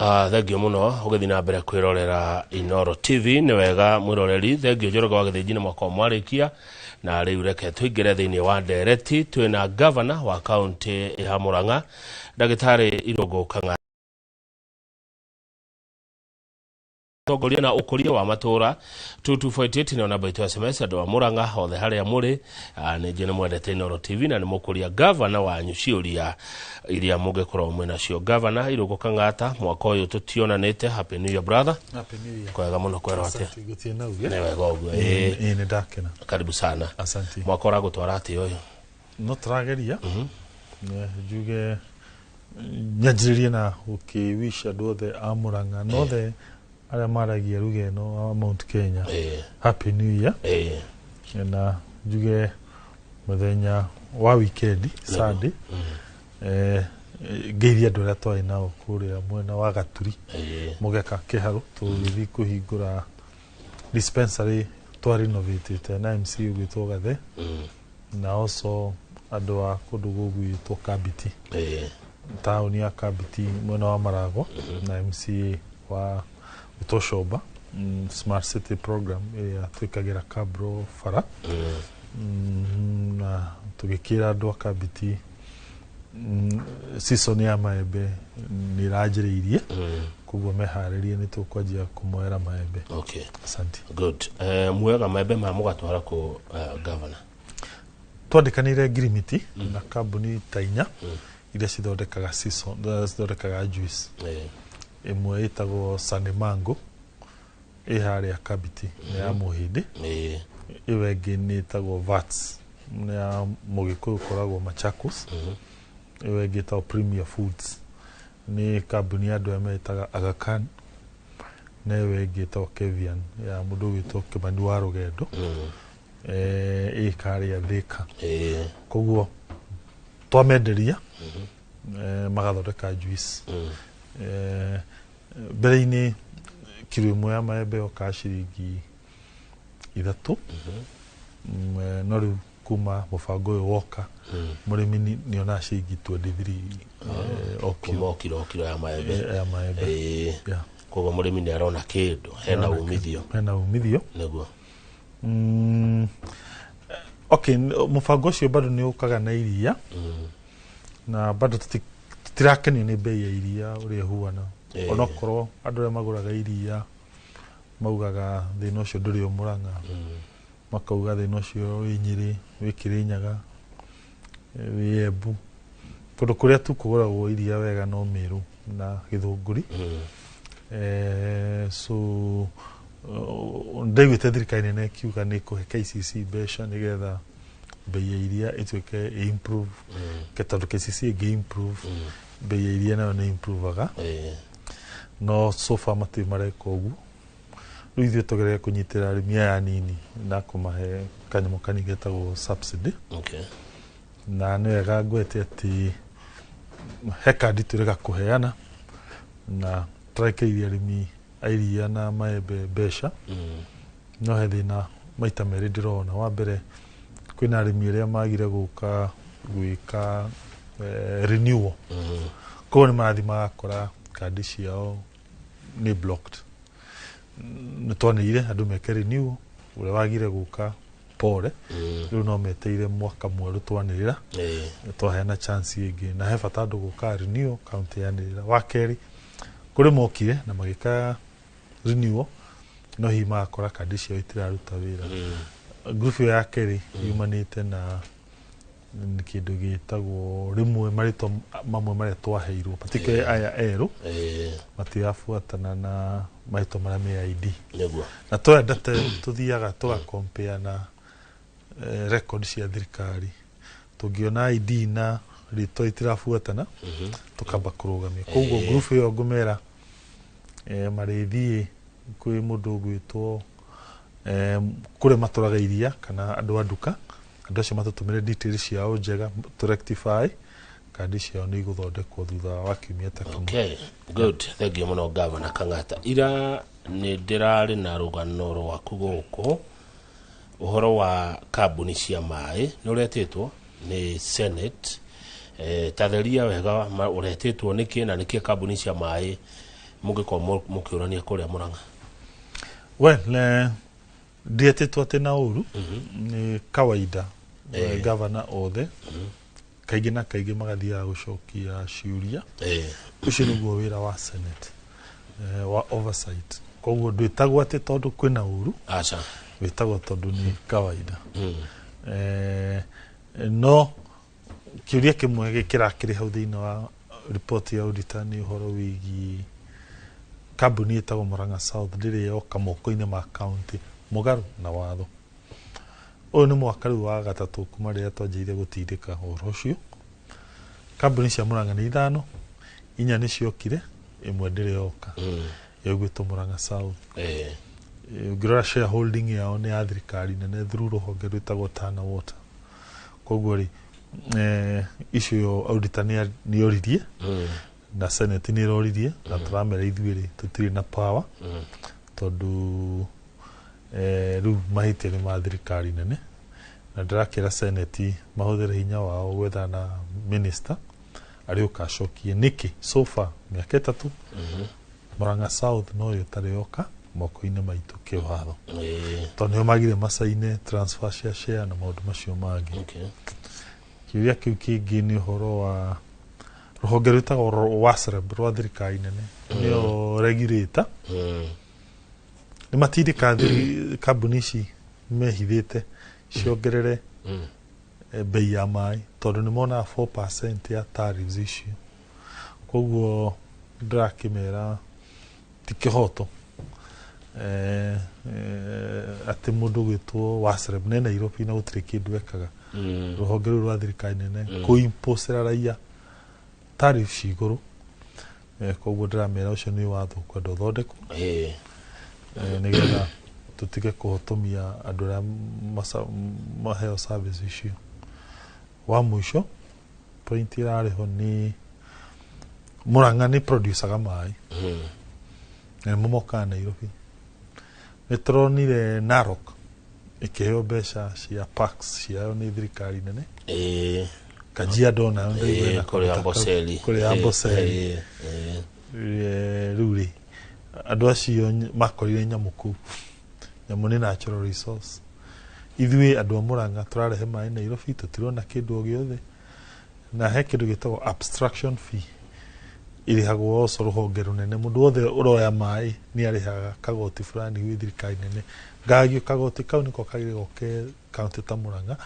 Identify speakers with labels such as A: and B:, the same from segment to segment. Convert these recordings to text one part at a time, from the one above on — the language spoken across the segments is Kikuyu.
A: Thengio muno ũgĩthiĩ na mbere kwĩrorera Inoro TV. Nĩ wega mwĩroreri, thengio Njoroge wa Gĩthĩnji nĩ mwaka mwarĩkia, na rĩu reke tũingĩre thĩinĩ wa ndereti. Twĩna gavana wa kaunti ya Murang'a, Ndagĩtarĩ Irũngũ Kang'a, tongoria na ũkũria wa matũra. 2248 nĩyo namba itũ ya SMS. Andũ a Murang'a othe harĩa mũrĩ, nĩ njũĩ nĩ mwendete Inoro TV na nĩ mũkũria gavana wanyu ciũria iria mũngĩkorwo mwĩ nacio. Gavana Irũngũ Kang'ata, mwaka ũyũ tũtionanĩte. Happy New Year, brother.
B: Happy New Year.
A: Kwega mũno, kwerwo atĩa?
B: Asante, gũtirĩ na uge.
A: Nĩ wega ũguo, ĩĩ.
B: Ĩĩ, nĩ ndakena.
A: Karibu sana.
B: Asante.
A: Mwaka ũragũtwara atĩa ũyũ?
B: No tũrageria. Njuge nyanjĩrĩrie na gũkĩwish andũ othe a Murang'a na othe arĩa maragia ruga ĩno a Mount Kenya Happy New Year. Na njuge mũthenya wa weekend, Sunday, ngeithie andũ arĩa twarĩ nao kũrĩa mwena wa Gaturi, Mũgeka Kĩharũ, tũgĩthiĩ kũhingũra dispensary twa renovatĩte na MC ũgwĩtwo Gathe, na also andũ a kũndũ gũgwĩtwo Kambiti, taũni ya Kambiti mwena wa Maragwa, na MCA wa gwĩtwo Comba, Smart City program ĩrĩa twĩkagĩra cabro bara. Na tũgĩkĩra andũ a Kambiti season ya maembe nĩ ĩranjĩrĩirie, koguo meharĩrie nĩ tũkwanjia kũmoera maembe. Asante.
A: Good. Muoyaga maembe maya mũgatwara kũ, governor?
B: Twandĩkanĩire ngirimiti na kambuni ta inya iria cithondekaga season, cithondekaga juice. Ĩmwe ĩtagwo Sunny Mango, ĩ harĩa Kabiti, nĩ ya Mũhĩndĩ. Ĩyo ĩngĩ nĩ ĩtagwo Vats, nĩ ya Mũgĩkũyũ ũkoragwo Machakos. Ĩyo ĩngĩ ĩtagwo Premier Foods, nĩ kambuni ya andũ arĩa metaga Aga Khan, na ĩyo ĩngĩ ĩtagwo Kevian, ya mũndũ ũgwĩtwo Kĩmani wa Rũgendo, ĩ karĩa Thĩka. Koguo twamenderia, magathondeka juice. Mbere-inĩ kiro ĩmwe ya maembe yokaga ciringi 3. No rĩu kuma mũbango ũyũ woka, mũrĩmi nĩonaga ciringi 23 o
A: kiro. Kuma o kiro ya maembe.
B: Ya maembe. Yeah.
A: Koguo mũrĩmi nĩ arona kĩndũ, hena umithio.
B: Hena umithio.
A: Nĩguo.
B: Okay, mũbango ũcio bado nĩ ũkaga na iria, na bado tũtirakenio nĩ bei ya iria ũrĩa ĩhuana, onokorwo andũ arĩa magũraga iria maugaga thĩna ũcio ndũrĩ o Murang'a, makauga thĩna ũcio wĩ Nyĩrĩ, wĩ Kĩrĩnyaga, wĩ Embu, kũndũ kũrĩa tu kũgũragwo iria wega no Mĩrũ na Gĩthũngũri. So ndaiguĩte thirikari nene ĩkiuga nĩ ĩkũhe KCC mbeca nĩgetha bei ya iria ĩtuĩke ĩ improve. Tondũ KCC ĩngĩ improve, bei ya iria nayo nĩ improvaga. No so far matirĩ mareka ũguo. Rĩu ithuĩ tũgerere kũnyitĩrĩra arĩmi aya anini na kũmahe kanyamũ kanini getagwo subsidy. Na nĩ wega ngwete atĩ he kandi tũrega kũheana na tũrekereirie arĩmi a iria na maembe mbeca. No he thĩna maita merĩ ndĩrona. Wa mbere, kwĩna arĩmi arĩa magire gũka gwĩka renewal, koguo nĩ marathiĩ magakora kandi ciao nĩ blocked. Nĩ twanĩire andũ meke renewal, ũrĩa wagire gũka, pole. Rĩu no meteire mwaka mwerũ twanĩrĩra, twaheana chance ĩngĩ, na he bata andũ gũka renew county yanĩrĩra. Wa kerĩ, kũrĩ mokire na magĩka renewal, no hihi magakora kandi ciao itiraruta wĩra. Group ĩyo ya kerĩ yumanĩte na nĩ kĩndũ gĩtagwo rĩmwe marĩtwa mamwe marĩa twaheirwo, particularly aya erũ, matirabuatana na marĩtwa marĩa me ID. Na twenda data tũthiaga tũgakompea na record cia thirikari. Tũngĩona ID na rĩtwa itirabuatana, tũkamba kũrũgamia. Koguo group ĩyo ngũmera marĩthiĩ kwĩ mũndũ ũgwĩtwo kũrĩa matũraga iria kana andũ a nduka, andũ acio matũtũmĩre details ciao njega tũ rectify kandi ciao, nĩ igũthondekwo thutha wa kiumia ta kĩmwe.
A: Okay, good. Thank you mũno, Gavana Kang'ata. Ira nĩ ndĩrarĩ na rũgano rwaku gũkũ ũhoro wa kambuni cia maĩ, nĩ ũretĩtwo nĩ Senate. Ta theria wega, ũretĩtwo nĩkĩ na nĩkĩ kambuni cia maĩ Mũngĩkorwo mũkĩũrania kũrĩa Mũrang'a?
B: Well, ndietĩtwo atĩ na ũru, nĩ kawaida. Gavana othe kaingĩ na kaingĩ magathiaga gũcokia ciũria. Ũcio nĩguo wĩra wa Senate, wa oversight. Koguo ndwĩtagwo atĩ tondũ kwĩna ũru.
A: Aca.
B: Wĩtagwo tondũ nĩ kawaida. No kĩũria kĩmwe kĩrakĩrĩ hau thĩinĩ wa ripoti ya auditor nĩ ũhoro wĩgiĩ kambuni ĩtagwo Murang'a South ndĩrĩ yoka moko-inĩ ma county mũgarũ na watho. Ũyũ nĩ mwaka rĩu wa gatatũ kuma rĩrĩa twanjĩrĩirie gũtindĩka ũhoro ũcio. Kambuni cia Murang'a nĩ ithano, inya nĩ ciokire, ĩmwe ndĩrĩ yoka, ĩgwĩtwo Murang'a South. Ũngĩrora shareholding yao nĩ ya thirikari nene through rũhonge rwĩtagwo Tana Water. Koguo rĩ, icio auditor nĩ oririe na Senate nĩ ĩroririe na tũramera ithuĩ rĩ tũtirĩ na power tondũ rĩu mahĩtia nĩ ma thirikari nene, na ndĩrakĩra Senate mahũthĩre hinya wao gwethana na minister arĩa ũkacokie nĩkĩ so far mĩaka 3 Murang'a South no yo ĩtarĩ yoka moko-inĩ maitũ kĩwatho, tondũ nĩo magire macaine transfer cia share na maũndũ macio mangĩ. Kĩũria kĩu kĩngĩ nĩ ũhoro wa rũhonge rwĩtagwo WASREB rwa thirikari nene, nĩyo regulator. Nĩ matindĩka kambuni ici mehithĩte ciongerere bei ya maĩ tondũ nĩ monaga 4% ya tariffs icio. Koguo ndĩrakĩmera ti kĩhoto atĩ mũndũ gwĩtwo WASREB ne Nairobi na gũtirĩ kĩndũ ekaga, rũhonge rũu rwa thirikari nene kũimposera raia tariffs ci igũrũ. Koguo ndĩramera ũcio nĩ watho kwenda ũthondekwo nĩgetha tũtige kũhotomia andũ arĩa maheo service icio. Wa mũico point ĩrarĩ ho nĩ Murang'a nĩ producaga maĩ na nĩmo mokaga Nairobi. Nĩ tũronire Narok ĩkĩheo mbeca cia parks ciayo nĩ thirikari nene. Kajiado nayo ndĩraigua ĩna
A: kũrĩa
B: kaũndũ ta kau.
A: Amboseli.
B: Kũrĩa Amboseli. Rĩu rĩ, andũ acio makorire nyamũ kũu. Nyamũ nĩ natural resource. Ithuĩ andũ a Murang'a tũrarehe maĩ Nairobi, tũtirona kĩndũ o gĩothe. Na he kĩndũ gĩtagwo abstraction fee ĩrĩhagwo also rũhonge rũnene. Mũndũ wothe ũroya maĩ nĩ arĩhaga kagoti fulani gwĩ thirikari nene. Ngagio kagoti kau nĩko kagĩrĩire goke kaunti ta Murang'a,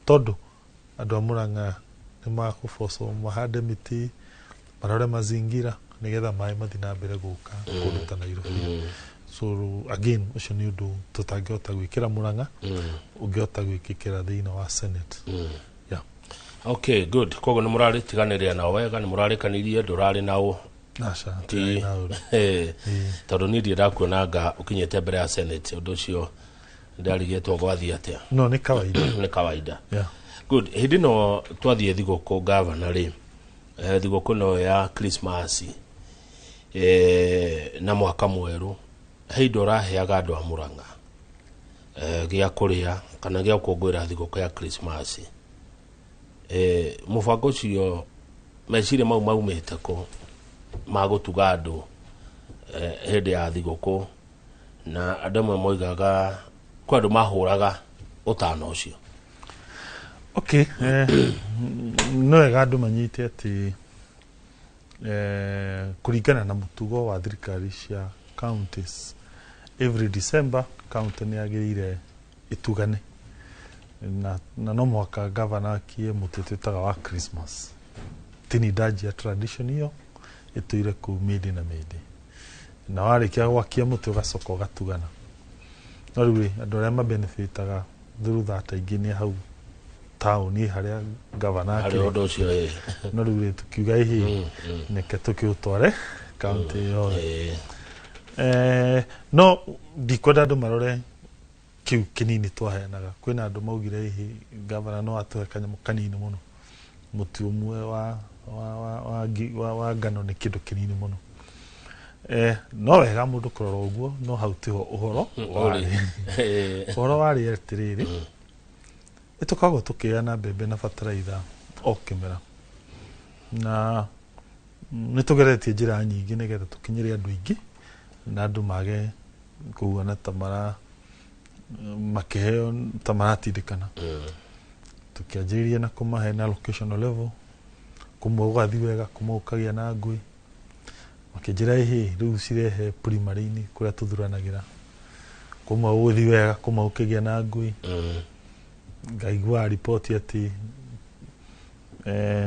B: tondũ andũ a Murang'a nĩ makũbocwo mahande mĩtĩ, marore mazingira nĩgetha maĩ mathiĩ na mbere gũka kũndũ ta Nairobi. So again ũcio nĩ ũndũ tũtangĩhota gwĩkĩra Murang'a, ũngĩhota gwĩkĩkĩra thĩinĩ wa Senate. Yeah.
A: Okay, good. Koguo nĩ mũrarĩtiganĩria nao wega, nĩ mũrarĩkanirie, ndũrarĩ nao?
B: Aca.
A: Ti
B: tũtirarĩ na ũru.
A: Tondũ niĩ ndirĩ ndakuonanga ũkinyĩte mbere ya Senate, ũndũ ũcio ndarigĩtwo gwathiĩ atĩa.
B: No nĩ kawaida.
A: Nĩ kawaida.
B: Yeah.
A: Good. Hĩndĩ ĩno twathiĩ thigũkũ, gavana rĩ, thigũkũ ĩno ya Christmas na mwaka mwerũ, he indo ũraheaga andũ a Murang'a gĩa kũrĩa kana gĩa gũkũngũĩra thigũkũ ya Christmas. Mũbango ũcio, meciria mau maumĩte kũ ma gũtuga andũ hĩndĩ ya thigũkũ? Na andũ amwe moigaga kwĩ andũ mahũraga ũtana ũcio.
B: Okay, no wega andũ manyite atĩ kũringana na mũtugo wa thirikari cia counties, every December county nĩ yagĩrĩire ĩtugane na no mũhaka governor akie mũtĩ twĩtaga wa Christmas. Tini ndanjia tradition ĩyo ĩtũire kũu mĩndĩ na mĩndĩ, na warĩkia gwakia mũtĩ ũgacoka ũgatugana. No rĩu rĩ, andũ arĩa mabenefitaga through that aingĩ nĩ hau taũni harĩa gavana
A: harĩ
B: akĩrĩ.
A: ũndũ ũcio.
B: No rĩu rĩ, tukiuga ĩhĩ, neke tũkĩũtware kaunti yothe. No ndikwenda andũ marore kĩu kĩnini twaheanaga. Kwĩna andũ maugire ĩhĩ, gavana no atũhe kanyamũ kanini mũno, mũtĩ ũmwe wa ngano nĩ kĩndũ kĩnini mũno. No wega mũndũ kũrora ũguo, no hau tiho ũhoro warĩ. Ũhoro warĩ atĩrĩrĩ, nĩ tũkoragwo tũkĩheana mbembe na bataraitha o kĩmera, na Nĩ tũgeretie njĩra nyingĩ nĩgetha tũkinyĩre andũ aingĩ na andũ mage kũguana ta mara makĩheo ta maratindĩkana. Tũkĩanjĩrĩria na kũmahe na locational level, kũmwe gũgathiĩ wega, kũmwe gũkagĩa na ngũĩ. Makĩnjĩra ĩhĩ rĩu cirehe primary-inĩ kũrĩa tũthuranagĩra, kũmwe gũgĩthiĩ wega, kũmwe gũkĩgĩa na ngũĩ. Ngaigua riboti atĩ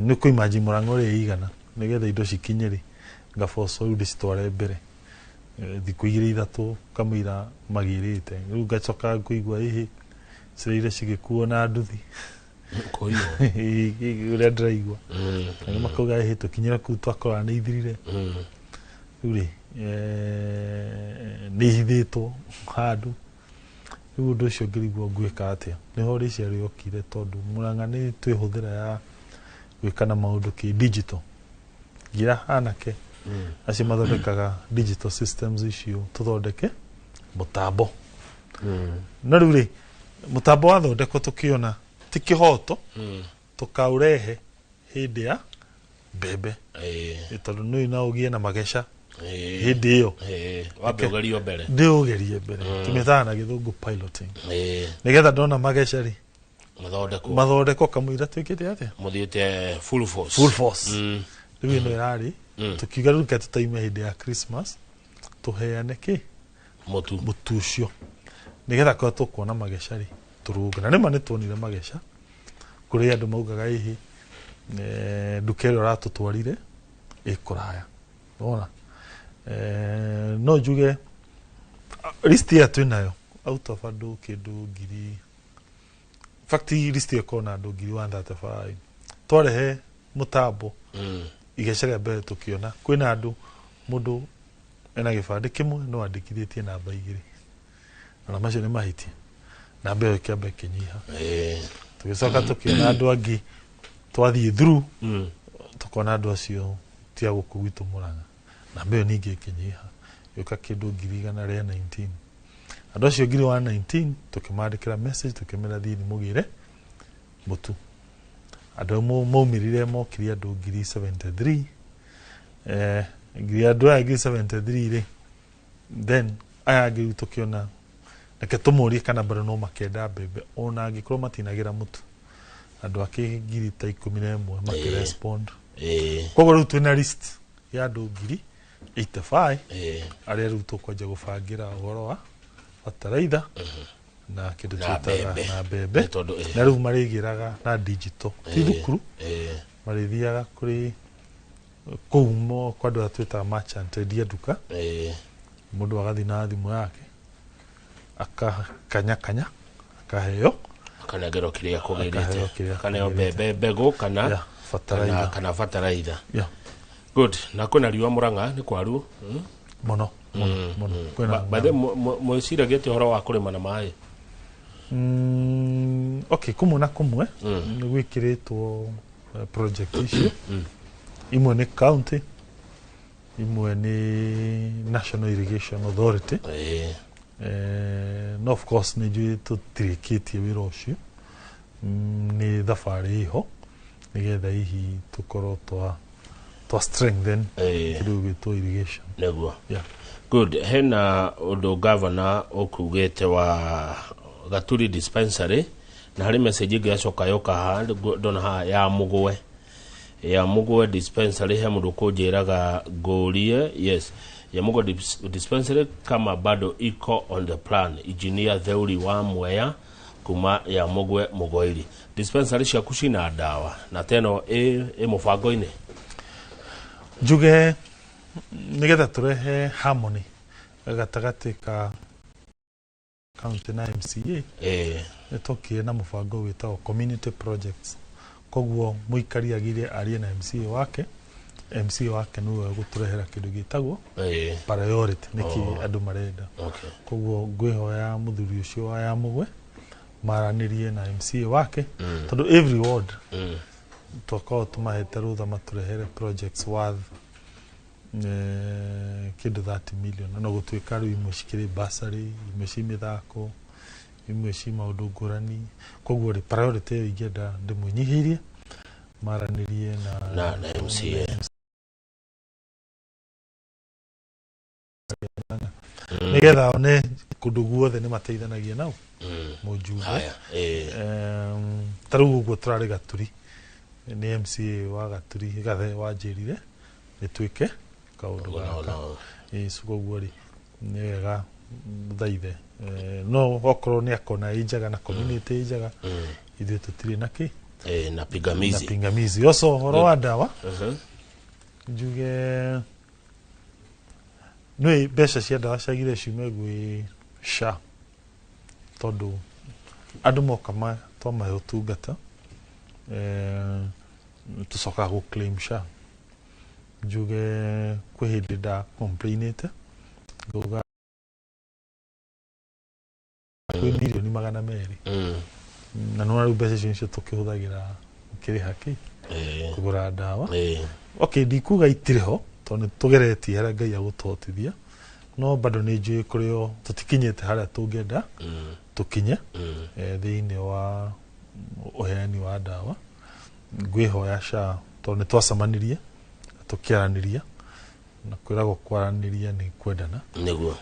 B: nĩ kũimanji Mũrang'a ũrĩa ĩigana nĩgetha indo cikinye rĩ, ngaboco rĩu ndĩcitware mbere. Thikũ igĩrĩ ithatũ kamũira magĩrĩte, rĩu ngacoka ngũigua ĩhĩ cireire cigĩkuo na nduthi.
A: Kũiywo.
B: Ũrĩa ndĩraigua na makauga ĩhĩ tũkinyĩra kũu twakora nĩ ithirire. Rĩu rĩ nĩ ihithĩtwo handũ. Rĩu ũndũ ũcio ngĩrigwo ngwĩka atĩa. Nĩho rĩciria rĩokire tondũ Mũrang'a nĩ twĩhũthĩra ya gwĩka na maũndũ kĩ digital. Ngira anake acio mathondekaga digital systems icio tũthondeke mũtambo. No rĩu rĩ mũtambo wathondekwo tũkĩona ti kĩhoto tũkaũrehe hĩndĩ ya mbembe. Tondũ nĩ no ũgĩe na mageca hĩndĩ ĩyo.
A: Wambe ũgerio mbere.
B: Ndĩũgerie mbere. Tũmĩtaga na gĩthũngũ piloting. Nĩgetha ndona mageca rĩ
A: mathondekwo.
B: Mathondekwo kamũira twĩkĩte atĩa?
A: Mũthiĩte full force.
B: Full force. Rĩu ĩno ĩrarĩ tukiuga rĩu reke tũtaime hĩndĩ ya Christmas tũheane kĩ
A: mũtu.
B: Mũtu ũcio nĩgetha korwo tũkuona mageca rĩ tũrũnge. Na nĩma nĩtuonire mageca kũrĩ andũ maugaga ĩhĩ nduka ĩrĩa ũratũtwarire ĩ kũraya. Wona? No njuge list ĩrĩa twĩnayo out of andũ kĩndũ ngiri, in fact list ĩyo ĩkoragwo na andũ ngiri 135. Twarehe mũtambo igeca rĩa mbere tũkĩona kwĩna andũ mũndũ ena gĩbandĩ kĩmwe no andĩkithĩtie namba igĩrĩ, ona macio nĩ mahĩtia, namba ĩyo ĩkĩamba ĩkĩnyiha. Tũgĩcoka tũkĩona andũ angĩ twathiĩ through tũkona andũ acio ti a gũkũ gwitũ Mũrang'a, namba ĩyo ningĩ ĩkĩnyiha ĩgĩũka kĩndũ 119,000. Andũ acio 119,000 tũkĩmandĩkĩra message tũkĩmera thiĩ mũgĩre mũtu. Andũ maumĩrire mokire andũ 73,000. Ngiri andũ aya 73,000 rĩ, then aya angĩ rĩu tũkĩona reke tũmorie kana bado no makenda mbembe ona angĩkorwo matinagĩra mũtu. Andũ akĩ 11,000 makĩrespond. Koguo rĩu twĩna list ya andũ 85,000 arĩa rĩu tũkwanjia gũbangĩra ũhoro wa bataraitha na kĩndũ
A: na
B: twĩtaga
A: mbembe.
B: Na mbembe.
A: Nĩ tondũ
B: Na rĩu marĩgĩraga na digital ti thukuru, marĩthiaga kũrĩ kũu kwa andũ arĩa twĩtaga merchant, endia nduka. Mũndũ agathiĩ na thimũ yake akakanyakanya akaheo
A: akanengerwo kĩrĩa
B: akaheo
A: kũgĩrĩte,
B: kĩrĩa
A: akaneo
B: kũgĩrĩte.
A: Mbembe mbegũ kana
B: Yeah, bataraitha.
A: Kana bataraitha.
B: Yeah.
A: Good. Na kwĩna riũa Mũrang'a nĩ kwaru?
B: Mũno mũno mũno. Kwĩna
A: By the way, mwĩciragia atĩa ũhoro wa kũrĩma na maĩ?
B: Okay, kũmwe na kũmwe nĩ gwĩkĩrĩtwo project icio. Imwe nĩ county, imwe nĩ National Irrigation Authority. No of course nĩ njũĩ tũtirĩkĩtie wĩra ũcio. Nĩ thabarĩ ĩho nĩgetha hihi tũkorwo twa strengthen kĩndũ gĩgwĩtwo irrigation.
A: Nĩguo.
B: Yeah.
A: Good. Hena ũndũ gavana ũkugĩte wa Gaturi dispensary, na harĩ message ĩngĩ yacoka yoka haha ndona haha ya Mũgwe, ya Mũgwe dispensary. He mũndũ kũnjĩraga ngũrie, yes, ya Mũgwe dispensary kama bado iko on the plan. Engineer Theuri wa Mwea kuma ya Mũgwe Mũgoiri, dispensary ciaku cina ndawa na teno ĩ mũbango-inĩ?
B: Njuge nigetha tũrehe harmony gatagatĩ ka county na MCA, nĩ twokire na mũbango wĩtagwo community projects. Koguo mũikari agire arie na MCA wake, MCA wake nĩwe ũgũtũrehera kĩndũ gĩtagwo priority nĩkĩ andũ marenda. Koguo ngwĩhoya mũthuri ũcio wa Yamũgwe maranĩrie na MCA wake, tondũ every ward twakorwo tũmahete rũtha matũrehere projects worth kĩndũ 30 million. Na no gũtuĩka rĩu imwe cikĩrĩ bursary, imwe ci mĩthako, imwe ci maũndũ ngũrani. Koguo rĩ priority ĩyo ingĩenda ndĩmwĩnyihĩrie maranĩrie na
A: Na MCA.
B: Nigetha one kundu guothe ni mateithanagia nao mujumbe.
A: Haya,
B: Ta rĩu ũguo tũrarĩ Gaturi, nĩ MCA wa Gaturi Gathe wanjĩrire nĩ twĩke kaũndũ gaka. Ĩĩ, koguo rĩ nĩ wega thaithe, no okorwo nĩ akona ĩ njega na community ĩ njega, ithuĩ tũtirĩ na kĩ
A: na
B: na
A: pingamizi.
B: Pingamizi oco ũhoro wa ndawa, njuge nĩ mbeca cia ndawa ciagire ciume gwĩ SHA, tondũ andũ moka twamahe ũtungata, tũcokaga gũ claim SHA. Njuge kwĩ hĩndĩ nda complainĩte ngauga kwĩ 200,000,000, na nona rĩu mbeca icio nĩcio tũkĩhũthagĩra kĩrĩha kĩ kũgũra ndawa. Okay, ndikuga itirĩ ho, tondũ nĩ tũgeretie harĩa Ngai agũtũhotithia, no bado nĩ njũĩ kũrĩ o tũtikinyĩte harĩa tũngĩenda tũkinye thĩinĩ wa ũheani wa ndawa. Ngwĩhoya SHA, tondũ nĩ twacemanirie tũkĩaranĩria, na kwĩragwo kwaranĩria nĩ kwendana.
A: Nĩguo.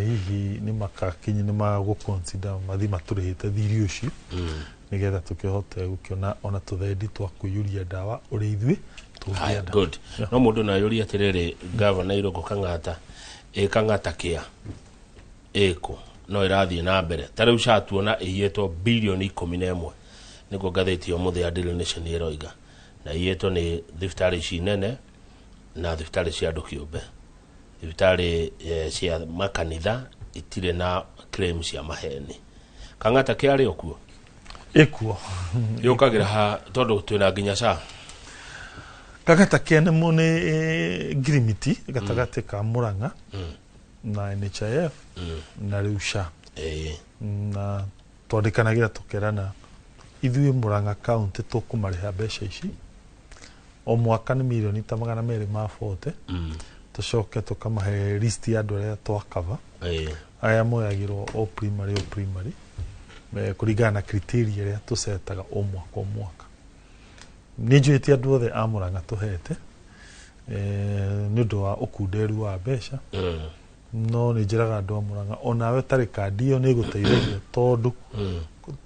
B: Hihi nĩ makakinya nĩ magũ consider mathi matũrĩhĩte thirĩ ũcio, nĩgetha tũkĩhote gũkĩona ona tũthendi twa kũiyũria ndawa ũrĩa ithuĩ
A: Haya,
B: tũngĩenda.
A: Good. No mũndũ no ayũrie atĩrĩrĩ, gavana Irũngũ Kang'ata, ĩ Kang'ata kĩa ĩkũ no ĩrathiĩ na mbere? Ta rĩu SHA tuona ĩiyĩtwo 11 bilioni nĩguo ngathĩti ya ũmũthĩ ya Daily Nation ĩroiga, na ĩiyĩtwo nĩ thibitarĩ ici nene na thibitarĩ cia andũ kĩũmbe. Thibitarĩ cia makanitha itirĩ na claim cia maheni. Kang'ata kĩarĩ o kuo?
B: Ĩkuo.
A: Yũkagĩra ha, tondũ twĩna nginya SHA?
B: Kang'ata kĩa nĩ nĩ ngirimiti gatagatĩ ka Murang'a na NHIF na rĩu SHA, na twandĩkanagĩra tũkerana ithuĩ Murang'a County tũkũmarĩha mbeca ici o mwaka nĩ 240 milioni, tũcoke tũkamahe list ya andũ arĩa twakava, arĩa moyagĩrwo o primary o primary, kũringana na criteria ĩrĩa tũcetaga o mwaka o mwaka. Nĩ njũĩ ti andũ othe a Murang'a tũhete, nĩ ũndũ wa ũkunderu wa mbeca, no nĩ njĩraga andũ a Murang'a onawe ũtarĩ kandi ĩyo nĩ ĩgũteithagia, tondũ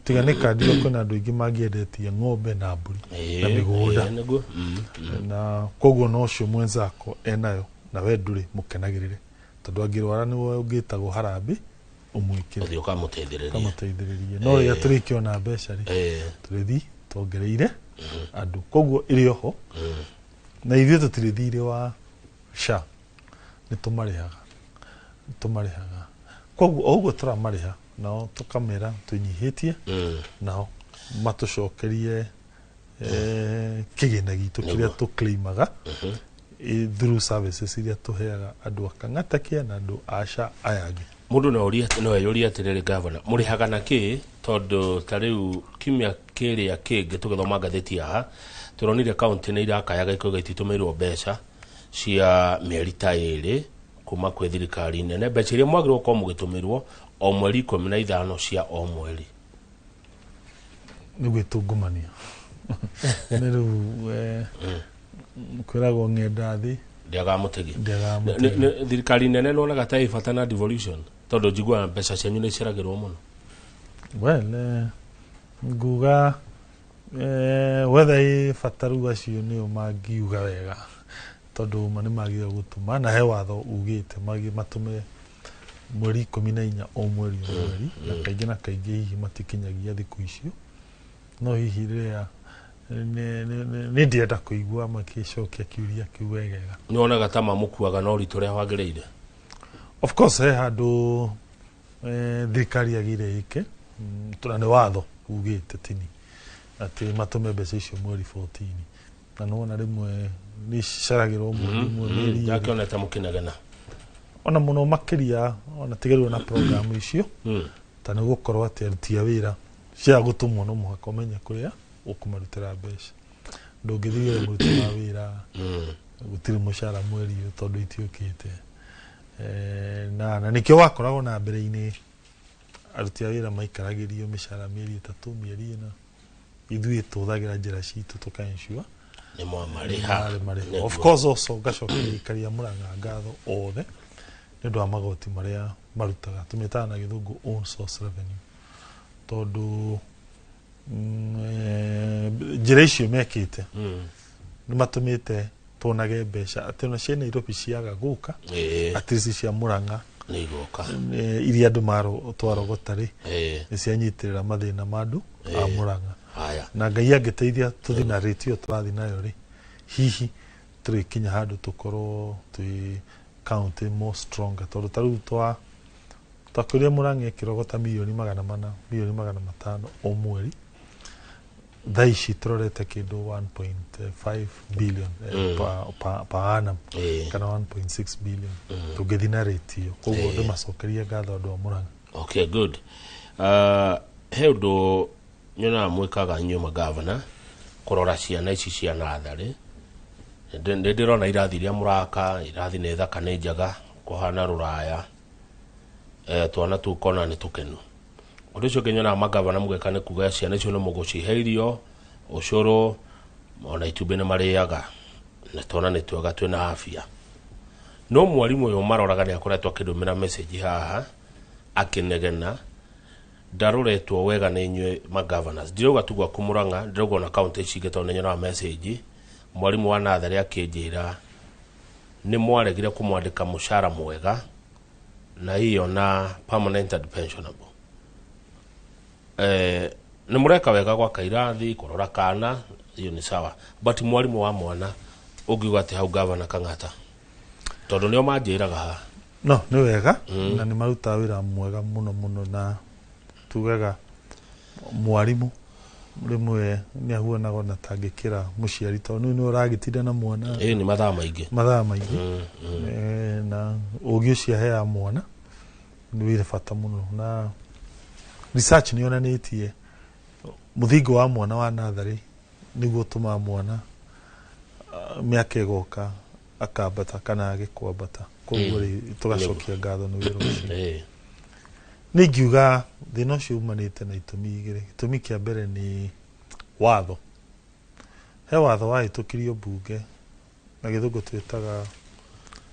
B: tiga nĩ kandi ĩyo kwĩna andũ aingĩ mangĩendetie ng'ombe na mbũri na mĩgũnda.
A: Nĩguo.
B: Na koguo no ũcio mwenzako enayo na we ndũrĩ, mũkenagĩrĩre, tondũ angĩrwara nĩwe ũngĩtagwo harambĩ ũmwĩkĩre.
A: Ũthiĩ ũkamũteithĩrĩria.
B: Ũkamũteithĩrĩrie. No rĩrĩa tũrĩkĩona mbeca rĩ, tũrĩthi tuongereire andũ, koguo ĩrĩ oho, na ithuĩ tũtirĩ thirĩ wa SHA, nĩ tũmarĩhaga, nĩ tũmarĩhaga. Koguo o ũguo tũramarĩha nao tũkamera tũnyihĩtie, nao matũcokerie kĩgĩna gitũ kĩrĩa
A: Nĩguo.
B: tũclaimaga through services iria tũheaga andũ a Kang'ata Care na andũ a SHA aya angĩ.
A: Mũndũ no ũrie, no eyũrie atĩrĩrĩ, gavana, mũrĩhaga na kĩ? Tondũ ta rĩu kiumia kĩrĩa kĩngĩ tũgĩthoma ngathĩti haha tũronire kaunti nĩ irakayaga ikauga ititũmĩirwo mbeca cia mĩeri ta 2 kuma kwĩ thirikari nene, mbeca iria mwagĩrĩirwo gũkorwo mũgĩtũmĩrwo o mweri 15 cia o mweri.
B: Nĩ gwĩtungumania nĩ rĩu, kwĩragwo ng'enda thĩ
A: ndĩagaga mũtegi.
B: Ndĩagaga mũtegi.
A: Thirikari nene nĩonaga ta ĩ bata na devolution, tondũ njiguaga mbeca cianyu nĩ iceragĩrwo mũno?
B: Well, nguga wetha ĩ bata rĩu acio nĩo mangiuga wega, tondũ ma nĩ magĩrĩirwo gũtũma, na he watho ugĩte matũme mweri 14 o mweri o mweri, na kaingĩ na kaingĩ hihi matikinyagia thikũ icio. No hihi rĩrĩa nĩ ndĩrenda kũigua makĩcokia kĩũria kĩu wegega.
A: Nĩwonaga ta mamũkuaga na ũritũ ũrĩa wagĩrĩire?
B: Of course, he handũ thirikari yagĩrĩire ĩke, tondũ nĩ watho ugĩte tini atĩ matũme mbeca icio mweri 14, na nĩwona rĩmwe nĩ iceragĩrwo mweri ũmwe, mĩeri 2.
A: Ndakĩonete mũkĩnegena.
B: Ona mũno makĩria ona tigĩrĩrwo na programu icio, ta nĩ gũkorwo atĩ aruti a wĩra cia gũtũmwo no mũhaka ũmenye kũrĩa ũkũmarutĩra mbeca. Ndũngĩthiĩ wĩra mũruti wa wĩra gũtirĩ mũcara mweri ũyũ tondũ itiũkĩte. Na nĩkĩo wakoragwo na mbere-inĩ aruti a wĩra maikaragĩrio mĩcara mĩeri 3, mĩeri 4. Ithuĩ tũhũthagĩra njĩra citũ tũka ensure
A: nĩ mwamarĩha.
B: marĩ marĩha.
A: Nĩguo.
B: Of course, also ngacokeria aikari a Murang'a ngatho othe. Nĩ ũndũ wa magoti marĩa marutaga, tũmĩtaga na Gĩthũngũ own source revenue, tondũ njĩra icio mekĩte nĩ matũmĩte tuonage mbeca atĩ ona cia Nairobi ciaga gũka, at least cia Murang'a
A: nĩ igoka.
B: Iria andũ twarogota rĩ, nĩ cianyitĩrĩra mathĩna ma andũ a Murang'a.
A: Haya.
B: Na Ngai angĩteithia tũthiĩ na rate ĩyo tũrathiĩ nayo rĩ, hihi tũrĩkinya handũ tũkorwo twĩ county more stronger, tondũ ta rĩu twakwĩrire Murang'a ĩkĩrogota 400,000,000, 500,000,000 o mweri. Thaa ici tũrorete kĩndũ 1.5 billion per annum kana 1.6 billion tũngĩthiĩ na rate ĩyo. Koguo ndĩmacokerie ngatho andũ a Murang'a.
A: Okay, good. He ũndũ nyonaga mwĩkaga inyuĩ magavana kũrora ciana ici cia natharĩ. Nĩ ndĩrona irathi iria mũraka, irathi nĩ thaka, nĩ njega, kũhana rũraya. Twana tũu kona nĩ tũkenu. Ũndũ ũcio ũngĩ nyonaga magavana mũgeka nĩ kuga ciana icio nĩ mũgũcihe irio, ũcũrũ, ona itumbĩ nĩ marĩaga, na twana nĩ twega twĩna afya. No mwarimũ ũyũ maroraga nĩ akoretwo akĩndũmĩra message haha akĩnegena ndaroretwo wega nĩ inyuĩ magovernors. Ndirauga tu gwaku Murang'a, ndĩrauga ona kaunti ici ingĩ, tondũ nĩ nyonaga message. Mwarimũ wa natharĩ akĩnjĩra nĩ mwaregire kũmwandĩka mũcara mwega na hiyo na permanent and pensionable. Nĩ mũreka wega gwaka irathi, kũrora kana, hiyo nĩ sawa, but mwarimũ wa mwana ũngiuga atĩ hau, Gavana Kang'ata, tondũ nĩo manjĩraga haha.
B: No nĩ wega na nĩ marutaga wĩra mwega mũno mũno, na tugaga mwarimũ rĩmwe nĩ ahuanaga ona tangĩkĩra mũciari, tondũ nĩwe nĩwe ũragĩtinda na mwana
A: Ĩ nĩ mathaa maingĩ.
B: Mathaa maingĩ. Na ũgĩ ũcio aheaga mwana nĩ wĩra bata mũno, na research nĩ yonanĩtie mũthingi wa mwana wa natharĩ nĩguo ũtũmaga mwana mĩaka ĩgoka akambata kana age kwambata. Koguo rĩ, tũgacokia ngatho nĩ wĩra ũcio. Nĩ ingiuga thĩna ũcio umanĩte na itũmi igĩrĩ. Gĩtũmi kĩa mbere nĩ watho. He watho wahĩtũkirio mbunge, na Gĩthũngũ twĩtaga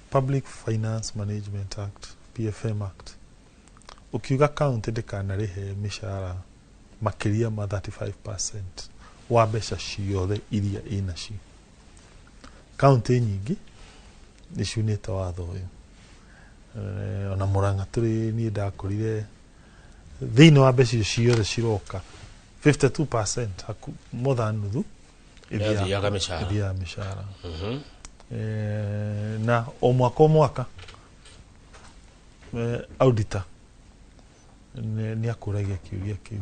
B: Public Finance Management Act, PFM Act, ũkiuga county ndĩkanarĩhe mĩcara makĩria ma 35% wa mbeca ciothe iria ĩnacio. County nyingĩ nĩ ciunĩte watho ũyũ. Ona Murang'a tũrĩ, niĩ ndakorire thĩinĩ wa mbeca icio ciothe ciroka, 52%, more than nuthu,
A: Yathiaga mĩcara.
B: Ĩthiaga mĩcara. Na o mwaka o mwaka auditor nĩ akũragia kĩũria kĩu,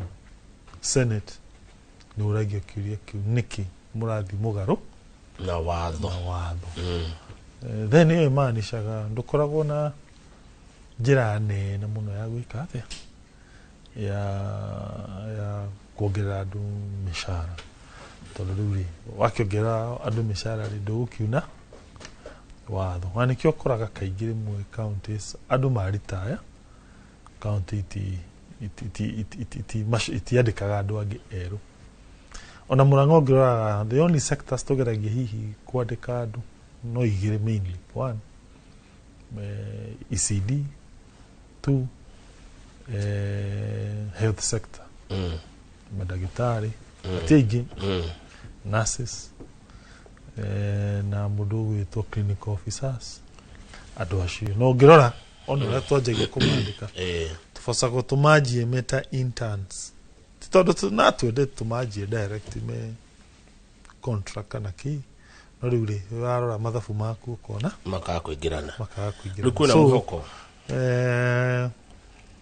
B: Senate nĩ ũragia kĩũria kĩu, nĩkĩ mũrathiĩ mũgarũ
A: na watho?
B: Na watho. Then ĩyo ĩmaanishaga ndũkoragwo na njĩra nene mũno ya gwĩka atĩa, ya kuongerera andũ mĩcara, tondũ rĩu rĩ, wakĩongerera andũ mĩcara rĩ, ndũgũkiuna watho. Na nĩkĩo ũkoraga kaingĩ rĩmwe counties andũ maritaya, county itiandĩkaga andũ angĩ erũ. Ona Murang'a ũngĩroraga, the only sectors tũgeragia hihi kwandĩka andũ no igĩrĩ mainly. One, ECD; two, health sector, mandagĩtarĩ ti aingĩ, nurses, na mũndũ ũgwĩtwo clinical officers, andũ acio. Na ũngĩrora ona ũrĩa twanjagia kũmandĩka, tũbacagwo tũmanjie me ta interns, ti tondũ na twende tũmanjie direct me contract kana kĩ, no rĩu rĩ, warora mathabu maku ũkona
A: makaga kũingĩrana.
B: Makaga kũingĩrana.
A: Rĩu kwĩna
B: So,
A: mwĩhoko?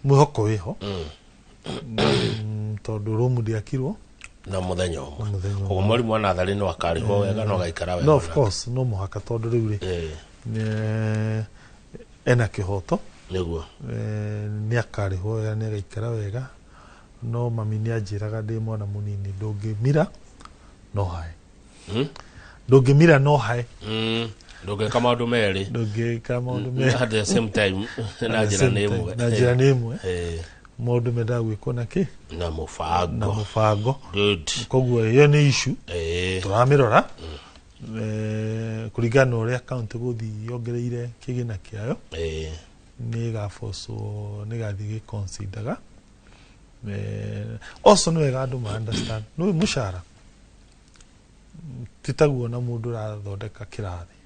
B: Mwĩhoko wĩho, tondũ rũmu ndĩakirwo
A: na mũthenya ũmwe.
B: Na mũthenya
A: Koguo
B: ũmwe.
A: Mwarimũ wa natharĩ no akarĩhwo wega, no agaikara wega.
B: No, of course, no mũhaka, tondũ rĩu rĩ, ena kĩhoto.
A: Nĩguo.
B: Nĩ akarĩhwo wega, nĩ agaikara wega. No mami nĩ anjĩraga ndĩ mwana mũnini, ndũngĩmira no hae. Ndũngĩmira no hae.
A: Ndũngĩka maũndũ merĩ.
B: Ndũngĩka maũndũ merĩ
A: at the same time, na
B: at the
A: njĩra
B: same
A: nĩ
B: time.
A: ĩmwe.
B: Na njĩra nĩ ĩmwe. Maũndũ mendaga gwĩkwo na kĩ?
A: Na
B: Na
A: mũbango.
B: mũbango.
A: Good.
B: Koguo ĩyo nĩ issue tũramĩrora kũringana na ũrĩa county gũthiĩ yongereire kĩgĩna kĩayo. Nĩ ĩgabocwo, nĩ ĩgathiĩ gĩconsidaga. Also nĩ wega andũ ma understand nĩ mũcara ti taguo na mũndũ ũrathondeka kĩrathi.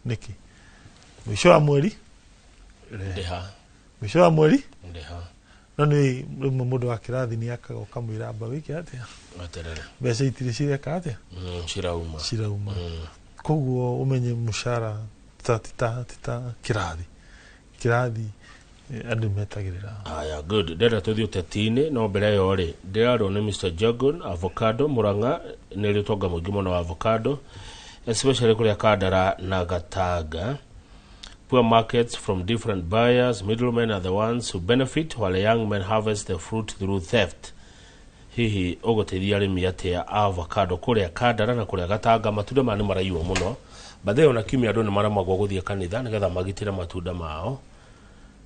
B: Nĩkĩ mũico wa mweri rehe.
A: Ndĩha.
B: Mũico wa mweri.
A: Ndĩha.
B: No nĩ rĩmwe mũndũ wa kĩrathi nĩ akaga ũkamwĩra amba wĩke atĩa.
A: Weterere.
B: Mbeca itirĩ cireka atĩa.
A: Cirauma.
B: Cirauma. Koguo ũmenye mũcara tita kĩrathi andũ metagĩrĩra.
A: Aya, good. Ndĩrenda tũthiĩ ũteti-inĩ, no mbere ĩyo rĩ, ndĩrarwo nĩ Mr. Jagon. Avocado Murang'a nĩ rĩ ũtonga mũingĩ mũno wa avocado, especially kũrĩa Kandara na Gatanga. Poor markets from different buyers, middlemen are the ones who benefit while young men harvest the fruit through theft. Hihi ũgũteithia arĩmi atĩa avocado kũrĩa Kandara na kũrĩa Gatanga? Matunda maya nĩ maraiywo mũno bathe, ona kiumia andũ nĩ maremagwo gũthiĩ kanitha nĩgetha magitĩre matunda mao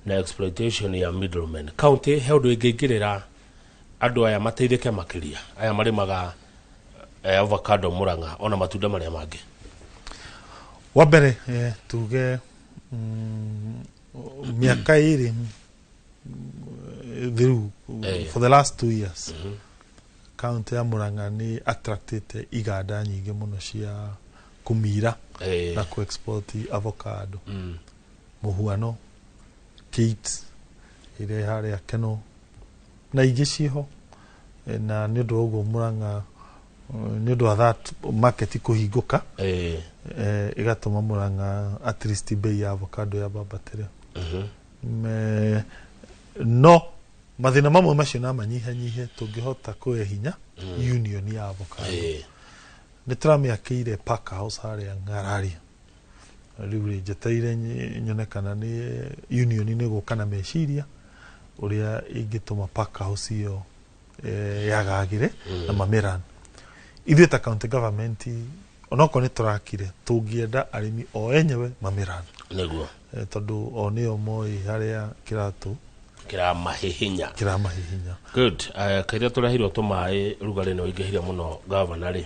A: na exploitation ya middlemen. County he ũndũ ĩngĩingĩrĩra andũ aya mateithĩke makĩria, aya marĩmaga avocado Murang'a ona matunda marĩa mangĩ?
B: Wa mbere, tuge mĩaka 2 thiru, for the last 2 years, county ya Murang'a nĩ attractĩte iganda nyingĩ mũno cia kũmira na ku-export avocado. Mũhuano Kate ĩrĩa harĩa Keno na ingĩ ciĩho. Na nĩ ũndũ wa ũguo Murang'a, nĩ ũndũ wa that market kũhingũka, ĩgatũma Murang'a at least bei ya avocado yambambatĩre. No mathĩna mamwe macio no manyihanyihe tũngĩhota kũhe hinya union ya avocado. Nĩ tũramĩakĩire pack house harĩa Ng'araria. Rĩu rĩ, njetereire nyone kana nĩ union nĩ gũka na meciria ũrĩa ĩngĩtũma pack house ĩyo yagagĩre na mamĩran. Ithuĩ ta county government, onokorwo nĩ tũrakire, tũngĩenda arĩmi o enyewe mamĩran. Tondũ o nĩo moĩ harĩa kĩratũ
A: kĩramahihinya.
B: Kĩramahihinya.
A: Good. Kairĩa tũreheirwo tũmaĩ, rugarĩ nĩ ũingĩhire mũno. Gavana rĩ,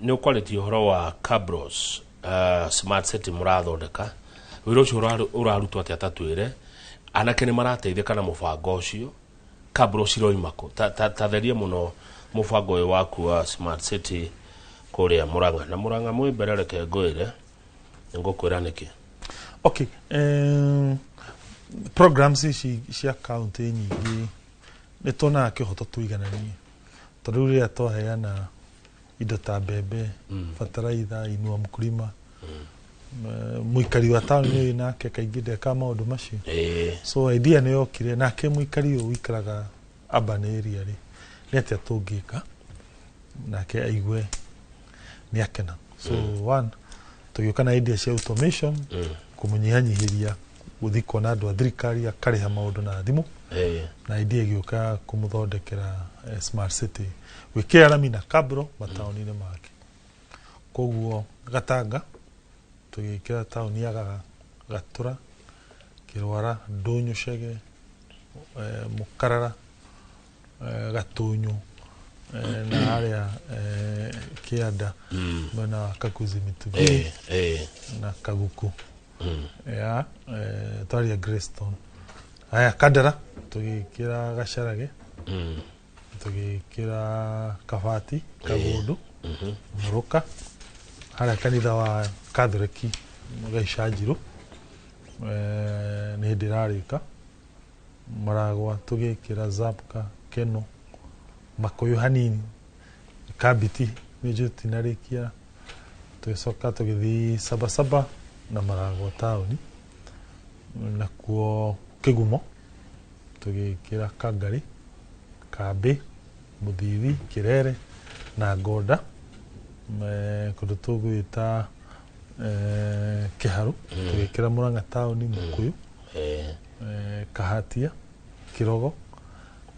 A: nĩ ũkwarĩtie ũhoro wa Cabros smart city mũrathondeka. Wĩra ũcio ũrarutwo atĩa? Ta twĩre anake nĩ marateithĩka na mũbango ũcio. Cabros iroima kũ? Ta therie mũno mũbango ũyũ waku wa smart city kũrĩa Murang'a. Na Murang'a mwĩ mbere, reke ngwĩre, nĩngũkwĩra nĩkĩ.
B: Okay, programs ici cia county nyingĩ nĩ tuonaga kĩhoto tũigananie, tondũ rĩu rĩrĩa twaheana indo ta mbembe, bataraitha, inua mkulima, mũikari wa taũni ũyũ nake kaingĩ ndekaga maũndũ macio. So idea nĩ yokire nake mũikari ũyũ ũikaraga urban area rĩ, nĩ atĩa tũngĩka nake aigue nĩ akena? So one, tũgĩũka na idea cia automation, kũmũnyihanyihĩria gũthiĩ kuona andũ a thirikari, akarĩha maũndũ na thimũ. Na idea ĩgĩũka kũmũthondekera smart city, gwĩkĩra rami na kabro mataũni-inĩ make. Koguo Gatanga tũgĩkĩra taũni ya Gatũra, Kĩrwara, Ndũnyũ, Cege, Mũkarara, Gatũnyũ, na harĩa Kĩanda, mwena wa Kakuzi Mitugi na Kaguku ya twaria Greystone. Haya, Kandara tũgĩkĩra Gacarage, tũgĩkĩra Kabati, Kagundu, Mũrũka, harĩa kanitha wa Katholiki Gaicanjirũ, nĩ hĩndĩ ĩrarĩka. Maragwa tũgĩkĩra Zapka, Keno, Makũyũ hanini, Kambiti nĩ njũĩ tinarĩkia. Tũgĩcoka tũgĩthiĩ Sabasaba na Maragwa taũni. Nakuo Kĩgumo tũgĩkĩra Kangari, Kambĩ, Mũthithi, Kĩrere na Ngonda, kũndũ tũgwĩta Kĩharũ. Tũgĩkĩra Mũrang'a taũni, Mũkũyũ, Kahatia, Kĩrogo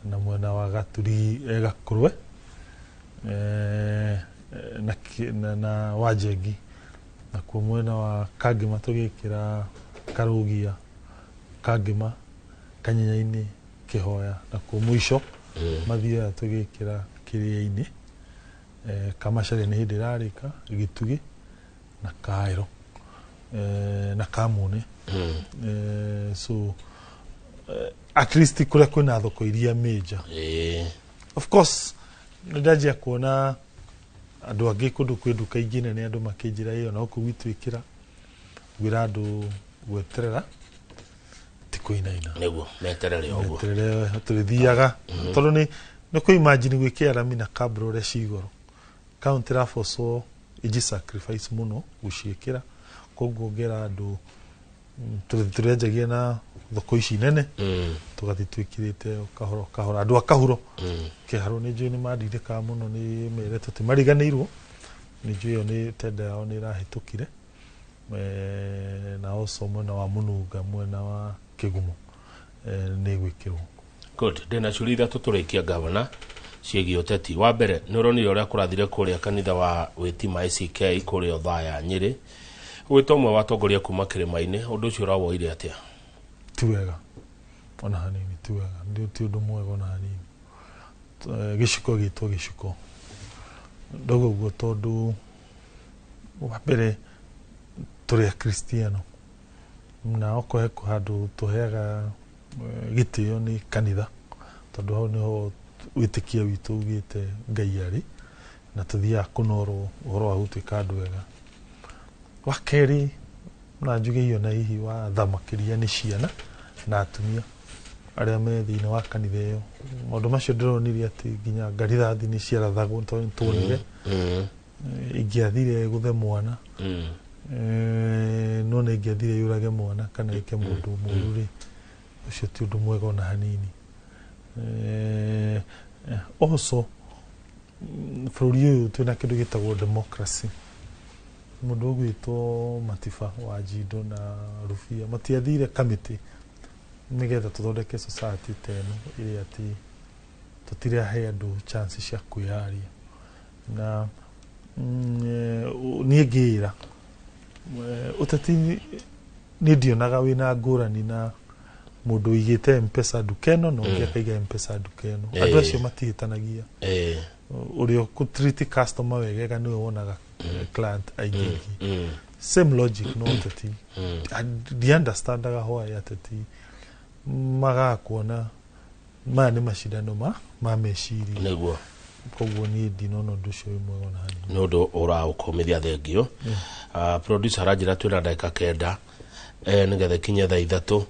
B: na mwena wa Gaturi, Gakũrwe, na Wanjengi. Nakuo mwena wa Kangĩma tũgĩkĩra Karũgia, Kangĩma, Kanyenya-inĩ, Kĩhoya. Nakuo mũico Mathioya tũgĩkĩra Kĩrĩa-inĩ, Kamacaria nĩ hĩndĩ ĩrarĩka, Gĩtugĩ na Kaĩro, na Kamune. So at least kũrĩa kwĩna thoko iria major. Of course nĩ ndanjia kuona andũ angĩ kũndũ kwĩ nduka ingĩ nene, andũ makĩnjĩra ĩyo no kũu gwitũ ĩkĩra ngwĩra andũ gweterera ti kũinaina.
A: Nĩguo meterere ũguo.
B: Meterere tũrĩthiaga, tondũ nĩ kũ imagine gwĩkĩra rami na kabro ũrĩa ci igũrũ, kaunti ĩrabocwo ĩnji sacrifice mũno gũciĩkĩra. Koguo ngera andũ tũrĩanjagia na thoko ici nene, tũgathiĩ twĩkĩrĩte o kahora o kahora. Andũ a Kahuro, Kĩharũ, nĩ njũĩ nĩ mandirĩkaga mũno, nĩ meretwo timariganĩirwo, nĩ njũĩ ĩyo nĩ tenda yao nĩ ĩrahĩtũkire. Na also mwena wa Mũnunga, mwena wa Kĩgumo, nĩ gwĩkĩrwo.
A: Good. Ndĩna ciũria ithatũ tũrĩkia, gavana, ciĩgiĩ ũteti. Wa mbere, nĩ ũronire ũrĩa kũrathire kũrĩa kanitha wa Wĩtima ACK kũrĩa Othaya, Nyĩrĩ, gwĩta ũmwe wa atongoria kuma kĩrĩma-inĩ. Ũndũ ũcio ũrawoire atĩa?
B: Ti wega ona hanini, ti wega. Ti ũndũ mwega ona hanini. Gĩciko gĩtwo gĩciko, ndauga ũguo tondũ wa mbere tũrĩ akristiano, na okorwo he handũ tũheaga gĩtĩo nĩ kanitha, tondũ hau nĩho wĩtĩkia witũ ugĩte Ngai arĩ, na tũthiaga kũnorwo ũhoro wa gũtuĩka andũ ega. Wa kerĩ, na njuge iyo na hihi wa tha makĩria nĩ ciana na atumia arĩa me thĩinĩ wa kanitha ĩyo. Maũndũ macio ndĩronire atĩ nginya ngarithathi nĩ ciarathagwo, tondũ nĩtuonire ingĩathire gũthe mwana, nona ingĩathire yũrage mwana kana ĩke mũndũ mũru rĩ, ũcio ti ũndũ mwega ona hanini. Also bũrũri ũyũ twĩna kĩndũ gĩtagwo democracy. Mũndũ ũgwĩtwo Matiba wa Njindo na Rubia matiathire kamĩtĩ nĩgetha tũthondeke society ta ĩno ĩrĩa atĩ tũtirahe andũ chance cia kwĩyaria. Na niĩ ngĩĩra ũteti niĩ ndionaga wĩna ngũrani na mũndũ ũigĩte Mpesa nduka ĩno na ũngĩ akaiga Mpesa nduka ĩno. Andũ acio matihĩtanagia. Ũrĩa ũkũ-treat customer wegega nĩwe wonaga client aingĩ aingĩ. Same logic no ũteti. Ndiunderstandaga why ateti magaga kuona maya nĩ macindano ma meciria. Koguo niĩ ndinona ũndũ ũcio wĩ mwega ona hanini.
A: Nĩ ũndũ ũraũkũmithia, thengio. Producer aranjĩra twĩna ndagĩka 9 nĩgetha ikinye thaa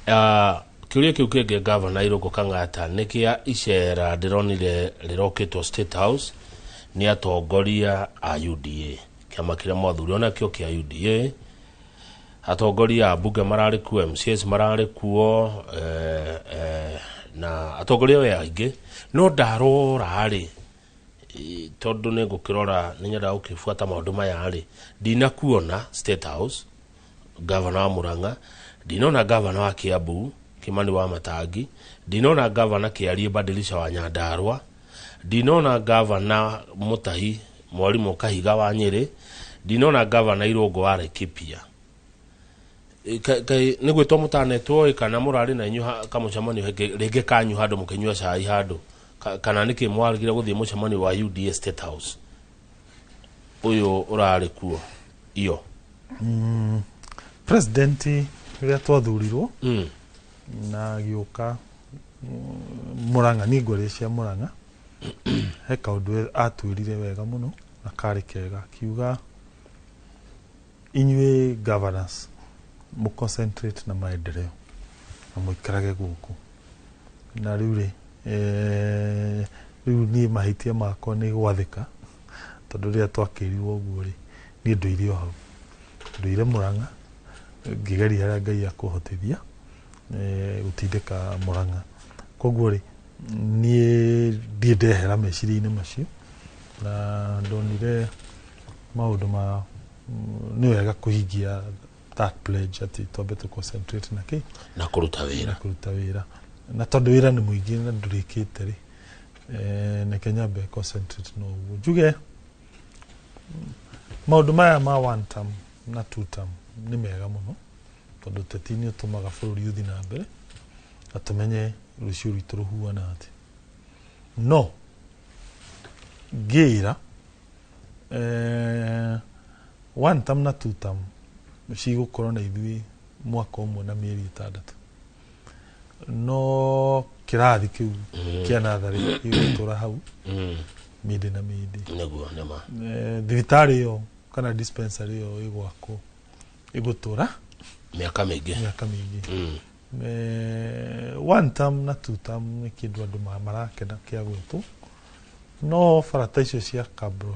A: 3. Kĩũria kĩu kĩngĩ, gavana Irũngũ Kang'ata, nĩ kĩa icera ndĩronire rĩrokĩtwo State House nĩ atongoria a UDA, kĩama kĩrĩa mwathurio nakĩo kĩa UDA. Atongoria a mbunge mararĩ kuo, MCAs mararĩ kuo, na atongoria we aingĩ. No ndarora rĩ, tondũ nĩ ngũkĩrora, nĩ nyendaga gũkĩbuata maũndũ maya rĩ, ndinakuona State House, gavana wa Murang'a, ndinona gavana wa Kiambu Kimani wa Matangi, ndinona gavana Kĩarie Badilisha wa Nyandarua, ndinona gavana Mutahi Mwarimũ Kahiga wa Nyĩrĩ, ndinona gavana Irũngũ wa Laikipia. Nĩ gwĩtwo mũtanetwo ĩ, kana mũrarĩ na inyuĩ kamũcemanio rĩngĩ kanyu handũ mũkĩnyua cai handũ? Kana nĩkĩ mwarigire gũthiĩ mũcemanio wa UDA State House ũyũ ũrarĩ kuo iyo?
B: President rĩrĩa twathurirwo na agĩũka Murang'a, niĩ ngwaria cia Murang'a, he kaũndũ atwĩrire wega mũno na karĩ kega, akiuga inyuĩ governors mũ concentrate na maendeleo na mũikarage gũkũ. Na rĩu rĩ, rĩu niĩ mahĩtia makwa nĩ gwathĩka, tondũ rĩrĩa twakĩrirwo ũguo rĩ, niĩ ndũire o hau, ndũire Murang'a ngĩgeria harĩa Ngai akũhotithia gũtindĩka Murang'a. Koguo rĩ, niĩ ndirĩ ndehera meciria-inĩ macio, na ndonire maũndũ ma nĩ wega kũhingia that pledge atĩ twambe tũ concentrate na kĩ
A: na kũruta wĩra.
B: Na kũruta wĩra. Na tondũ wĩra nĩ mũingĩ na ndũrĩkĩte rĩ, reke nyambe concentrate na ũguo. Njuge maũndũ maya ma one term na two term nĩ mega mũno, tondũ ũteti nĩ ũtũmaga bũrũri ũthiĩ na mbere na tũmenye rũciũ rwitũ rũhuana atĩa. No ngĩra one term na two term cigũkorwo na ithuĩ Mwaka ũmwe na mĩeri 6, no kĩrathi kĩu kĩa natharĩ gĩgũtũra hau mĩndĩ na mĩndĩ.
A: Nĩguo nĩma.
B: Thibitarĩ ĩyo kana dispensary ĩyo ĩgwakwo ĩgũtũra
A: mĩaka mĩingĩ.
B: Mĩaka mĩingĩ. One term na two term nĩ kĩndũ andũ marakena kĩa gwĩtwo, no barata icio cia kabro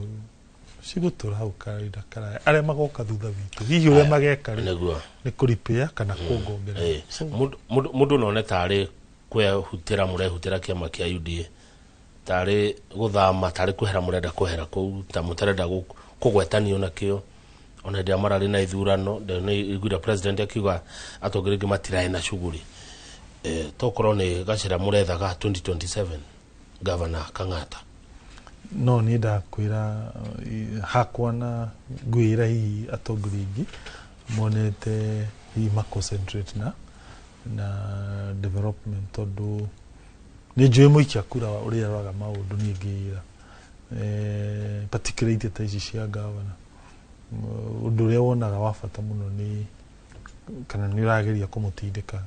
B: cigũtũra hau kahinda karaya. Arĩa magoka thutha witũ hihi ũrĩa mageka rĩ, nĩ kũripĩa kana kũngongerera. So,
A: Mũndũ none tarĩ kwehutĩra mũrehutĩra kĩama kĩa UDA, tarĩ gũthama, tarĩ kwehera mũrenda kwehera kũu, ta mũtarenda kũgwetanio nakĩo ona hĩndĩ ĩrĩa mararĩ na ithurano. Nĩ iguire president akiuga atongoria aingĩ matirarĩ na shughuli. Tokorwo nĩ gacĩra mũrethaga 2027, Governor Kang'ata.
B: No niĩ ndakwĩra, hakwa na ngwĩra hihi atongoria aingĩ monete hihi ma concentrate na development, tondũ nĩ njũĩ mũikia kura ũrĩa aroraga maũndũ. Niĩ ngĩra particularly itĩ ta ici cia gavana, ũndũ ũrĩa wonaga wa bata mũno nĩ kana nĩ ũrageria kũmũtindĩka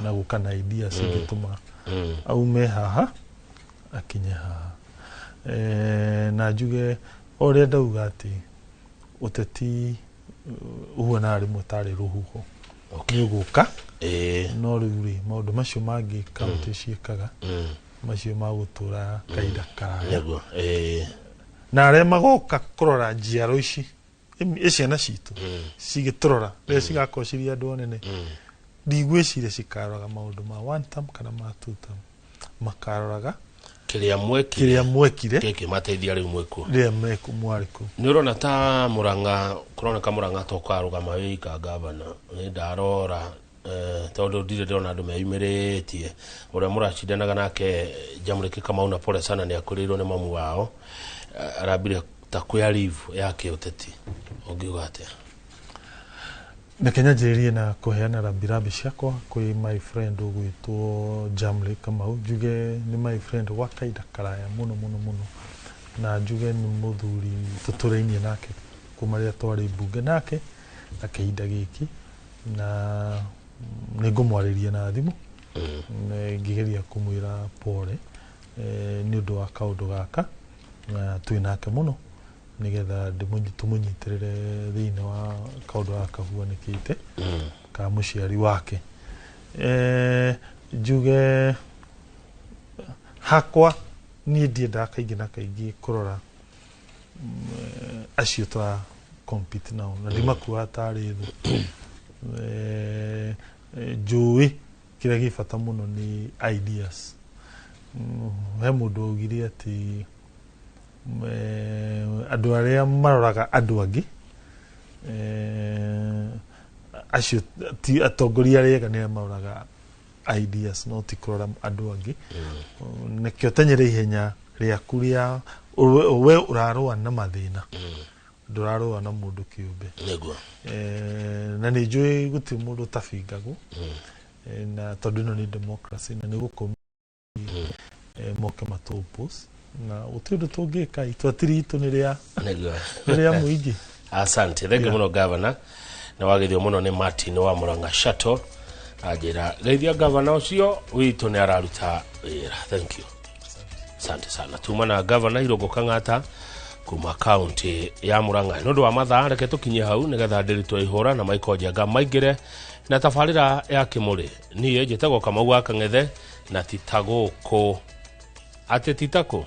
B: na gũka na ideas cingĩtũma aume haha akinye haha. Na njuge o ũrĩa ndauga atĩ ũteti ũhuanaga rĩmwe tarĩ rũhuho, nĩ ũgũka, no rĩu rĩ, maũndũ macio mangĩ kaunti ciĩkaga, macio magũtũra kahinda karaya
A: nĩguo ĩĩ
B: na arĩa magoka kũrora njiaro ici, ciana citũ cigĩtũrora rĩrĩa cigakorwo cirĩ andũ anene, ndigwĩciria cikaroraga maũndũ ma one term kana ma two term, makaroraga
A: kĩrĩa mwekire,
B: kĩrĩa mwekire,
A: gĩkĩ mateithia rĩu mwĩkuo.
B: Rĩrĩa mwarĩ kũu.
A: Nĩ ũrona ta Mũrang'a kũroneka Mũrang'a to karũgama wĩika gavana, nĩ ndarora tondũ ndirĩ ndĩrona andũ meyumĩrĩtie. Ũrĩa mũracindanaga nake Jamũrĩki Kamau, na pole sana, nĩ akũrĩirwo nĩ mamu wao. Arambire ta kwĩa leave ya kĩũteti, ũngiuga atĩa?
B: Reke nyanjĩrĩrie na kũheana rambirambi ciakwa kwĩ my friend ũgwĩtwo Jamle Kamau. Njuge nĩ my friend gwa kahinda karaya mũno mũno mũno, na njuge nĩ mũthuri tũtũrainie nake kuma rĩrĩa twarĩ mbunge nake na kĩhinda gĩkĩ, na nĩ ngũmwarĩria na thimũ ngĩgeria kũmwĩra pole nĩ ũndũ wa kaũndũ gaka, na twĩ nake mũno nĩgetha tũmũnyitĩrĩre thĩinĩ wa kaũndũ gaka kahuanĩkĩte ka mũciari wake. Njuge hakwa niĩ ndiendaga kaingĩ na kaingĩ kũrora acio tũra compete nao na ndimakuaga tarĩ thũ. Njũĩ kĩrĩa gĩ bata mũno nĩ ideas. He mũndũ augire atĩ andũ arĩa maroraga andũ angĩ, acio ti atongoria arĩa ega, nĩ arĩa maroraga ideas no ti kũrora andũ angĩ. Nĩkĩo tenyere ihenya rĩaku rĩa we ũrarũa na mathĩna, ndũrarũa na mũndũ kĩũmbe. Na nĩ njũĩ gũtirĩ mũndũ ũtabingagwo. Na tondũ ĩno nĩ democracy na nĩ gũkũ moke matũ oppose na gũtirĩ ũndũ tũngĩka, itua ti ritũ, nĩ rĩa nĩ rĩa mũingĩ.
A: Asante, thank you mũno, gavana, na wagithio mũno nĩ Martin wa Murang'a Shuttle. Anjĩra geithia gavana ũcio witũ, nĩ araruta wĩra. Thank you, asante sana. Tuma na gavana Irũngũ Kang'ata kuma kaunti ya Murang'a. Nĩ ũndũ wa mathaa, reke tũkinye hau nĩgetha ndĩritwo ihũra na Michael Njenga maingĩre na tabarĩra ya kĩmũrĩ. Niĩ njĩtagwo Kamau wa Kang'ethe, na ti ta gũkũ atĩ ti takũ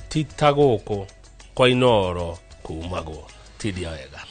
A: ti ta gũkũ kwa Inoro kumagwo tindia wega.